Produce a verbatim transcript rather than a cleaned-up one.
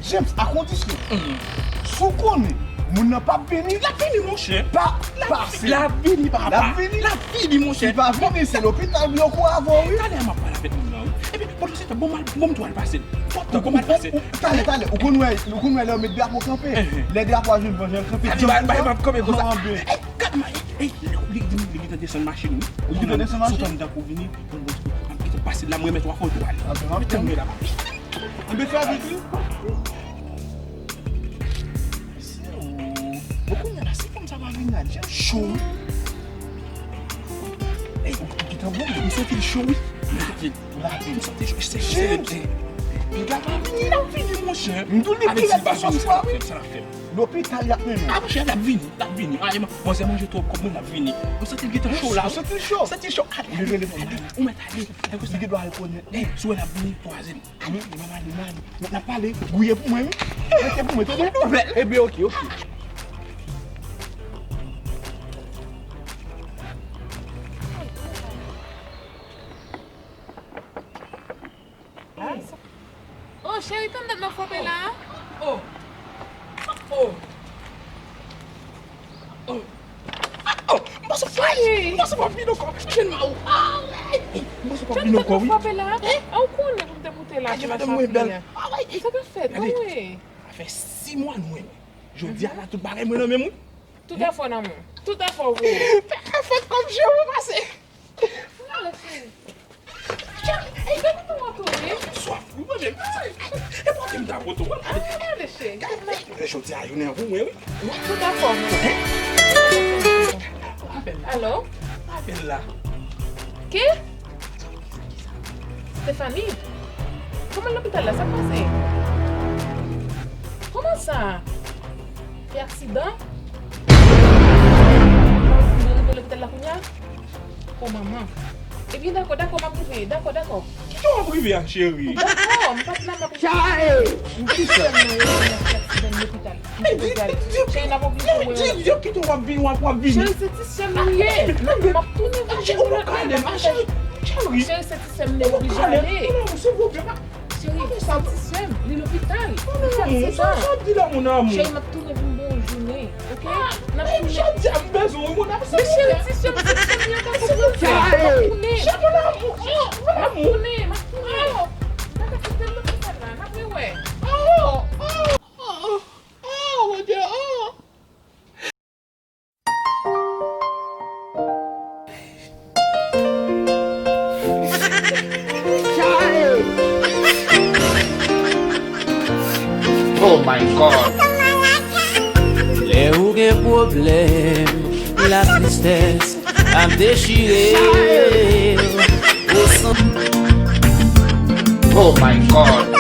James, a kondisyon, si w konnen moun nan p ap vini, l ap vini, monchè. Pa pase. L ap vini, papa. L ap vini. L ap vini, monchè. Si l pa vini, se lopital pou yo kouri avè w, wi. Talè a m ap pale avèk moun nan, wi. Epi, pandan se tan, bon, m al, bon, m tou al pase l. Twòp tan, bon, m al pase l. Talè, talè, ou konn wè, ou konn wè lè yo met drapo kanpe. Lè drapo a jwenn van, jan l kanpe. Talè, m ap, m ap kanpe konsa. Ey, gad, ma, ey, ey, li, li, li gentan desann machin, wi. Li gentan desann machin? Sou tan m tankou vini, bon, bon, m ap gentan pase l la, m remèt w afè w tou ale. Mete m la. Ann bezwen vit, wi. Mesye, o. Bon, kounye a la, si fanm sa pa vin la, James cho, wi. Ey, ou, ou gentan bon, m santi l cho, wi. M santi l, m santi l cho. Se, se, se, piga pa vini, l ap vini, monchè. M di w li pi rèd ke sòswa, wi. Lopital y ap mennen w. A, monchè, l ap vini, l ap vini. A, manzè manje twòp kòb mwen, l ap vini. M santi l gentan cho la, wi. M santi l cho. M santi l cho. Ale, ale, ale, ou mèt ale. Li gen dwa al konnen. Ey, si w wè l ap vini, kwaze m. Ale, ale, ale, ale. N ap pale, gouye pou mwen, wi. Rete pou mwen, tande? Nouvèl. Ebyen, oke, oke. Oh, cheri, tann dat m ap frape la. Oh. Oh. Oh. Oh, m panse w ap vin ankò. M jwenn ma ou. Ah, m panse w ap vin ankò, wi. Tann dat m ap frape la. Hein? Ah, ou konnen pou m te moute la. Ay, madanm mwen bèl. Ah, wi. Sa k ap fèt? Gade. Sa fè sis mwa nou renmen. Jodi a la, tout bagay mwen nan men m, wi. Tout afè w nan men w. Tout afè w pou ou. Fè afè kòm je ou pase. Gade, cheri. Cheri, ey, gade kòman w ap tounen. Swaf, wi, manje. E pote m ta poto, wè. Ah, gade, cheri. Gade, jodi a, jounen an pou mwen, wi. Tout afè w. Apèl la. Alo? Apèl la. Ki? Stephanie? Kòman lopital la? Sa k pase? Kòman sa? Fè aksidan? Mwen rive lopital la kounye a? O manman. Ebyen, dakò, dakò, m ap rive. Dakò, dakò. Kite w ap rive a, cheri. Dakò, m pa t la, m ap rive. Chay! M di sèlman yo vin ap fè aksidan nan lopital. Men di, di, di, di, di, di, kite w ap vin, w ap, w ap vini. Cheri, se ti sè m li ye. M ap tounen vin jwenn ou lòt lè. Cheri, se ti sè m li ye, m oblije ale. Non, silvouplè, pa. Cheri, se ti sè m, li lopital. Li fè aksidan. Cheri, m ap tounen vin ba w jounen, oke? N ap tounen. Jodi a m bezwen w, mon amour. Men cheri, ti sè m, ti sè m, li ankò sou wout la. M ap tounen. Cheri, mon amour. M ap tounen, m ap tounen. M ap kite l lopital la, n ap rewè. Oh, oh, oh, oh, mon Dieu, oh. Oh my God. Lè ou gen pwoblèm, latristès ap dechire w. Oh my God.